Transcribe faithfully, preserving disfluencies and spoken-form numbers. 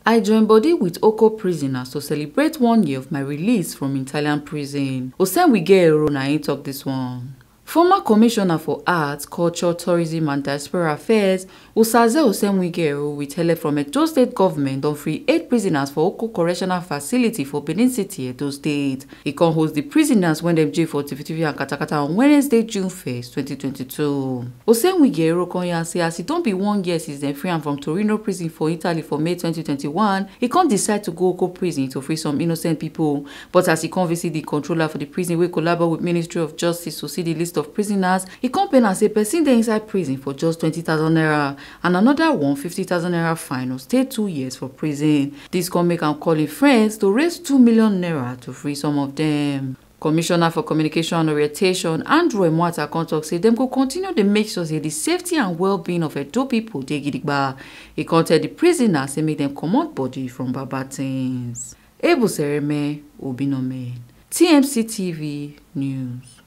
I join body with Oko prisoners to celebrate one year of my release from Italian prison. Osenwige Ero na him talk this one. Former commissioner for arts, culture, tourism and diaspora affairs, Osaze Osenwige Ero, with help from Edo State government, don free eight prisoners for Oko Correctional Facility for Benin City, Edo State. He come host the prisoners when dem jail for Tivitivi and Katakata on Wednesday, June first, twenty twenty-two. Osenwigero Konya say as e don be one year since dem free am from Torino prison for Italy for May twenty twenty-one, e come decide to go Oko prison to free some innocent people. But as e come visit the controller for the prison wey collabo with Ministry of Justice to see the list of prisoners, e come pain am say person dey inside prison for just twenty thousand naira and another one fifty thousand naira fine or stay two years for prison. This come make am call im friends to raise two million naira to free some of dem. Commissioner for Communication and Orientation, Andrew Emwata, come talk say dem go continue dey make sure say the safety and well-being of Edo people dey gidigba. He come tell the prisoners say make dem comot body from bad bad things. Ebu Sereme, Obinome, T M C T V News.